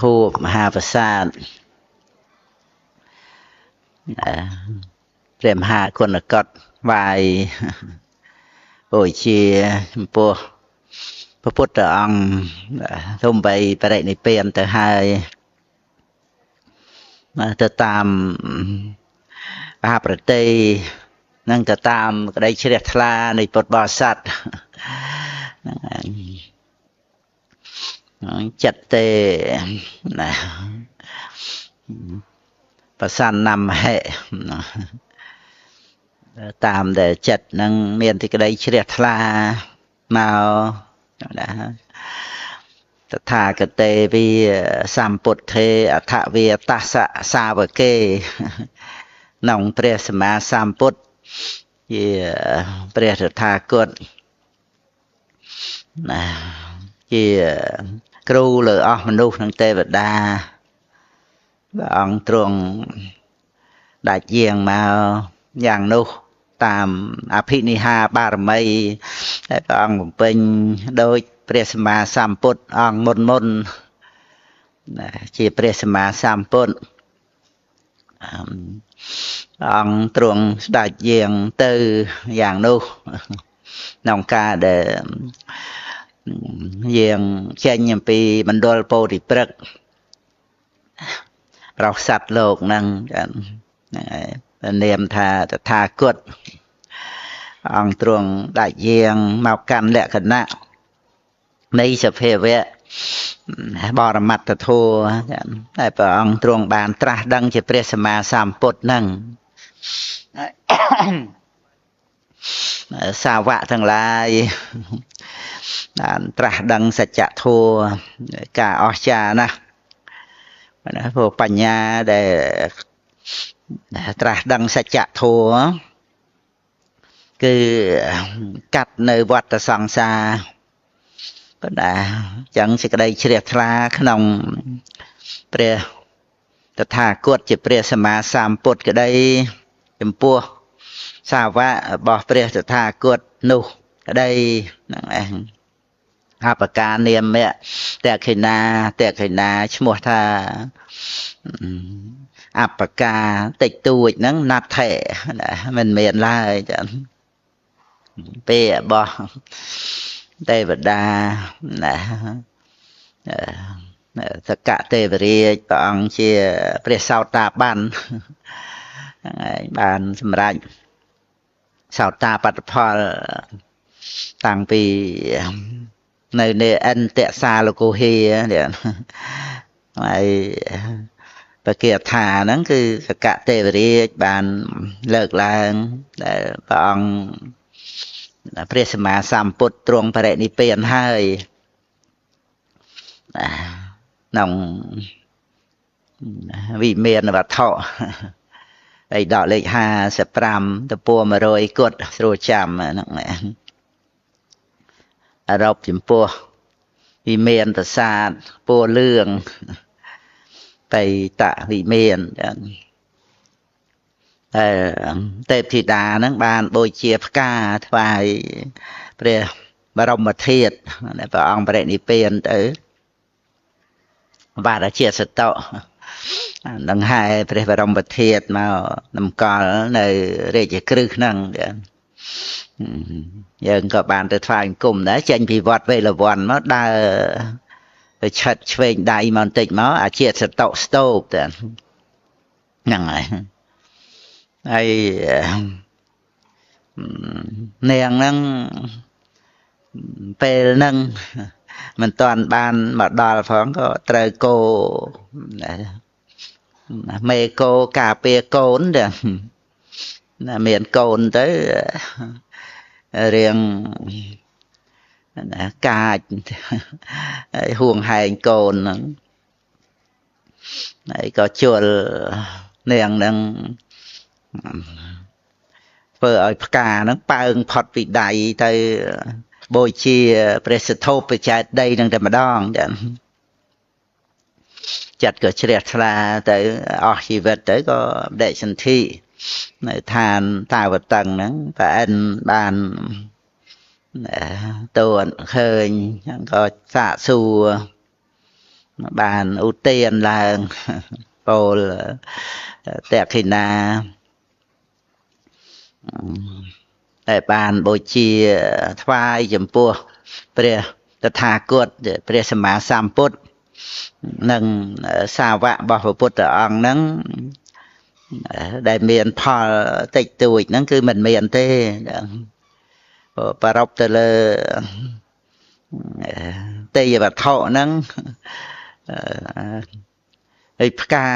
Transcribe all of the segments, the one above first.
ខួបមហាប្រាសាទព្រះមហាគុណកុដវាយបូជាចំពោះព្រះពុទ្ធអង្គសំបីបរិនិព្វានទៅហើយទៅតាមមហាប្រតិនិងទៅតាមក្តីជ្រះថ្លានៃពុទ្ធបរិស័ទហ្នឹងឯងចិត្តទេណាប្រសន្នមហិតាមដែលចិត្តនឹងមានទីក្តីជ្រះថ្លាមកណាតថាគតេវិសម្ពុទ្ធេអថវាតសៈសាវកេក្នុងព្រះសម្មាសម្ពុទ្ធជាព្រះតថាគតណាជាគ្រូលើអស់មនុស្សនិងទេវតាព្រះអង្គទ្រង់ដាច់យាងមកយ៉ាងនោះតាមអភិនិហាបារមីដែលព្រះអង្គបំពេញដោយព្រះសម្មាសម្ពុទ្ធអង្គមុនមុនណាជាព្រះសម្មាសម្ពុទ្ធអង្គទ្រង់ស្ដេចយាងទៅយ៉ាងនោះក្នុងការដែលយាងចេញអំពីមណ្ឌលពោធិព្រឹក្សប្រោសសត្វលោកហ្នឹងហ្នឹងឯងនាមថាតថាគតអង្គទ្រង់ដាច់យាងមកកាន់លក្ខណៈនៃសភាវៈបរមត្តធម៌តែព្រះអង្គទ្រង់បានត្រាស់ដឹងជាព្រះសម្មាសម្ពុទ្ធហ្នឹងសាវកទាំងឡាយបានត្រាស់ដឹងសច្ចធម៌ការអស្ចារ្យណាស់ណាព្រោះបញ្ញាដែលត្រាស់ដឹងសច្ចធម៌គឺកាត់នៅវដ្តសង្សារប៉ុន្តែចឹងសេចក្តីជ្រះថ្លាក្នុងព្រះតថាគតជាព្រះសម្មាសម្ពុទ្ធក្តីចំពោះសាវករបស់ព្រះតថាគតនោះក្តីហ្នឹងឯងអបកានាមៈតក្ខិណាតក្ខិណាឈ្មោះថាអបកាតិចតួចហ្នឹងណដ្ឋិមិនមានឡើយចាពេលរបស់ទេវតាណាសកទេវរាជព្រះអង្គជាព្រះសោតាបានហ្នឹងឯងបានសម្រេចសោតាបត្តផលតាំងពីនៅនៃអន្តសាលកុហានេះហើយបគាថាហ្នឹងគឺសកទេវរាជបានលើកឡើងដែលព្រះអង្គព្រះសម្មាសម្ពុទ្ធទ្រង់បរិនិព្វានហើយក្នុងវិមានវត្ថុហើយដកលេខ55ទំព័រ100គត់ស្រួលចាំហ្នឹងអរົບចំពោះវិមានប្រាសាទពណ៌លឿងបៃតវិមានតែទេពធីតាហ្នឹងបានបូជាផ្កាថ្វាយព្រះបរមធាតុព្រះអង្គបរិនិព្វានទៅបាទជាសតុនឹងហែព្រះបរមធាតុមកតម្កល់នៅរាជក្រឹសហ្នឹងយើងក៏បានទៅថ្វាយអង្គមដែរចេញពីវត្តវេលវ័នមកដើរទៅឆិតឆ្វេងដៃមកបន្តិចមកអាជាសតុស្តូបតែហ្នឹងហើយហើយនាងហ្នឹងពេលហ្នឹងមិនតាន់បានមកដល់ផងក៏ត្រូវគោមេគោការពារកូនដែរណាមានកូនទៅរៀងណាកាចហួងហែងកូនហ្នឹងហើយក៏ជួលនាងហ្នឹងធ្វើឲ្យផ្កាហ្នឹងប៉ើងផុតពីដៃទៅបូជាព្រះសទ្ធោបចេតិយហ្នឹងតែម្ដងចាចិត្តក៏ជ្រះថ្លាទៅអស់ជីវិតទៅក៏បដិសន្ធិនៅឋានតាវតឹងហ្នឹងប្រអិនបានតួឃើញក៏សាកសួរ បានឧទានឡើងពោលតក្ខិណាតែបានបូជាថ្វាយចំពោះព្រះតថាគតព្រះសម្មាសម្ពុទ្ធនិងសាវករបស់ព្រះពុទ្ធអង្គហ្នឹងដែលមានផលតិចតួចហ្នឹងគឺមិនមានទេប្ររពទៅលើទេយវត្ថុហ្នឹងហើយផ្កា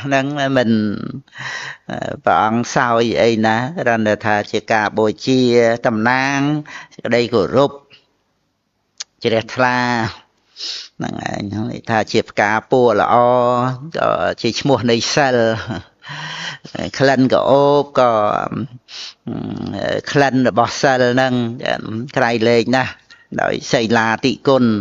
ហ្នឹងមិនព្រះអង្គសោយអីណាគ្រាន់តែថាជាការបូជាតំណាងសេចក្តីគោរពជ្រះថ្លាហ្នឹងឯងថាជាផ្កាពួរល្អក៏ជាឈ្មោះនៃសិលក្លិនក៏អូបក៏ក្លិនរបស់សិលហ្នឹងក្រៃលែងណាស់ដោយសីលាតិគុណ។